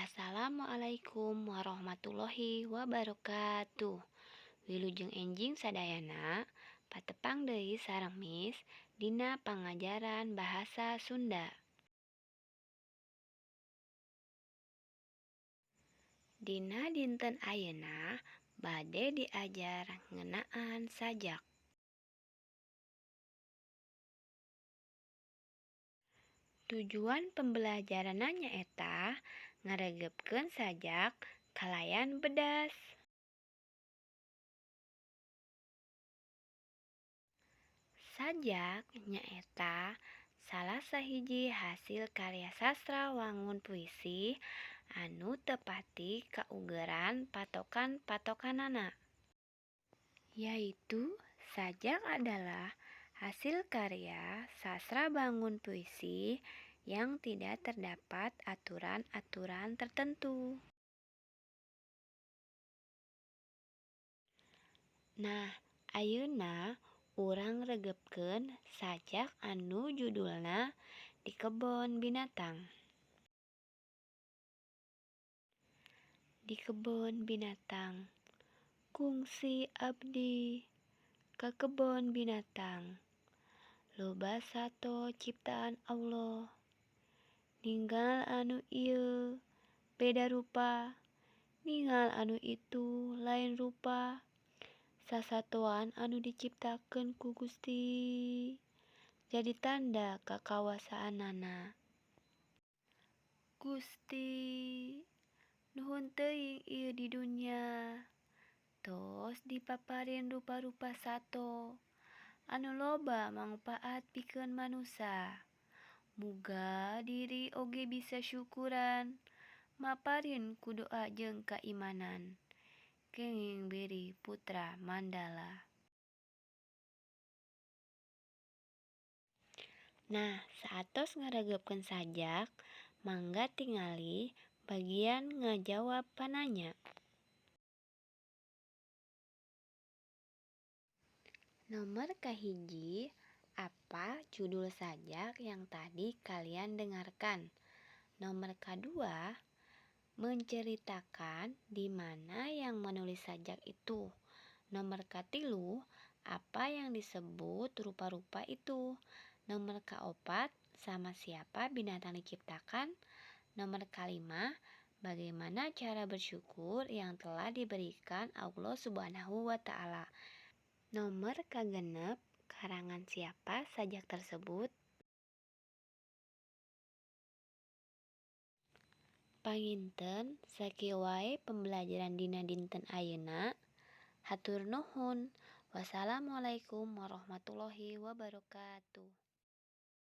Assalamualaikum warahmatullahi wabarakatuh. Wilujeng enjing sadayana, patepang deui sareng Miss dina pangajaran bahasa Sunda. Dina dinten ayeuna bade diajar ngeunaan sajak. Tujuan pembelajaranna nyaeta ngaregepkeun sajak kalayan bedas. Sajak nyaeta salah sahiji hasil karya sastra wangun puisi anu teu pati kaugeran patokan-patokanana. Yaitu sajak adalah hasil karya sastra bangun puisi yang tidak terdapat aturan-aturan tertentu. Nah, ayeuna urang regepkeun sajak anu judulna Di Kebon Binatang. Di kebon binatang, kungsi abdi ka kebon binatang. Loba sato ciptaan Allah. Ninggal anu ieu beda rupa, ninggal anu itu lain rupa. Sasatoan anu diciptakeun ku Gusti jadi tanda kakawasaanana. Gusti, nuhun teuing ieu di dunya. Tos dipaparin rupa-rupa sato anu loba mangpaat pikeun manusa. Muga diri oge bisa syukuran, maparin ku doa jeung kaimanan. Kenging beri putra mandala. Nah, saatos ngaregepkeun sajak, mangga tingali bagian ngajawab pananya. Nomor kahiji, apa judul sajak yang tadi kalian dengarkan? Nomor kedua, menceritakan di mana yang menulis sajak itu. Nomor katilu, apa yang disebut rupa-rupa itu? Nomor keempat, sama siapa binatang diciptakan? Nomor kelima, bagaimana cara bersyukur yang telah diberikan Allah Subhanahu wa Ta'ala? Nomor kagenep, karangan siapa sajak tersebut? Panginten sakieu wae pembelajaran dina dinten ayeuna. Hatur nuhun. Wassalamualaikum warahmatullahi wabarakatuh.